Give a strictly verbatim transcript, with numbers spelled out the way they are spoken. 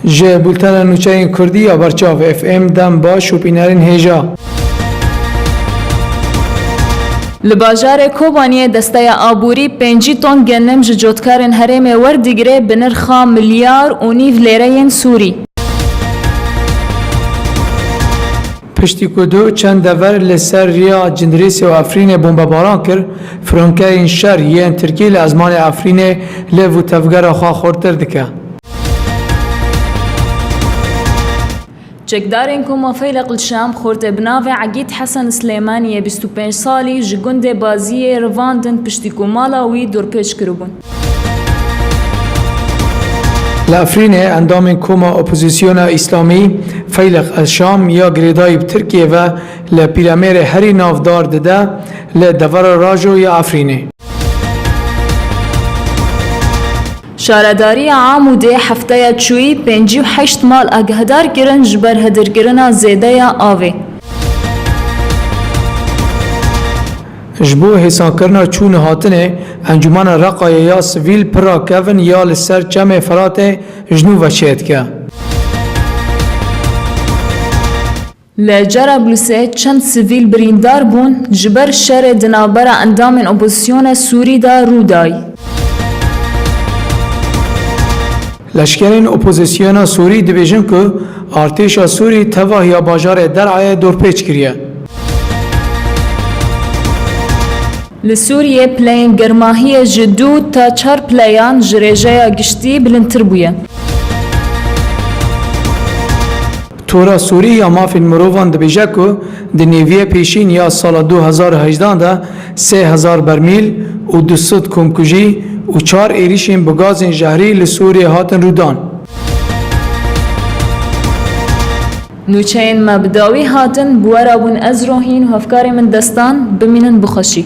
Ji bultena nûçeyên Kurdî ya Berçav F M dem baş û bînerên hêja. Li bajarê Kobaniyê desteya aborî pêncî ton genim ji cotkarên herêmê werdigire bi nirxa milyar û nîv lêreyên Sûrî. Piştî ku du çend dever li ser riya Cindirêsê û Efrînê bombebaran kir, fironkeyên şer yên Tirkî li ezmanê Efrînê lêv û tevgera xwe xurtir dike. Çekdarên Koma Feyleq li Şam xortê bi navê Egîd Hesen Silêmaniyê bîst û pênc salî ji gundê Baziyê rivandin piştî ku mala wî dorpêç kiribûn. Li Efrînê endamên Koma Opozisyona Îslamî Feyleq El Şam ya girêdayî bi Tirkiyê ve li pîremêrê herî navdar dide li devera Rajo ya Efrînê. Şaredariya Amûdê hefteya çûyî pêncî û heşt mal agahdar kirin ji ber hedirkirina zêde ya avê. Ji bo hêsankirina çûn û hatinê, Encûmena Reqayê ya sivîl pira kevin ya li ser Çemê Firatê ji nû ve çêdike. Li Cerablusê çend sivîl birîndar bûn, ji ber şerê di navbera endamên opozisyona Sûrî de rû day. Leşkerên opozisyona Sûrî dibêjin ku artêşa Sûrî tevahiya bajarê Der'ayê dorpêç kiriye. Li Sûriyê pileyên germahiyê ji du ta çar pileyan ji rêjeya giştî bilindtir bûye. Tora Sûrî ya Mafên Mirovan dibêje ku di nêviyê pêşîn ya sala du hezar û hejdan de sê hezar bermîl û du sed komkujî û çar êrîşên bi gazên jehrî li Sûriyê hatin rûdan. Nûçeyên me bi dawî hatin, bi we re bûn ez Rohîn û hevkarê min Destan, bimînin bi xweşî.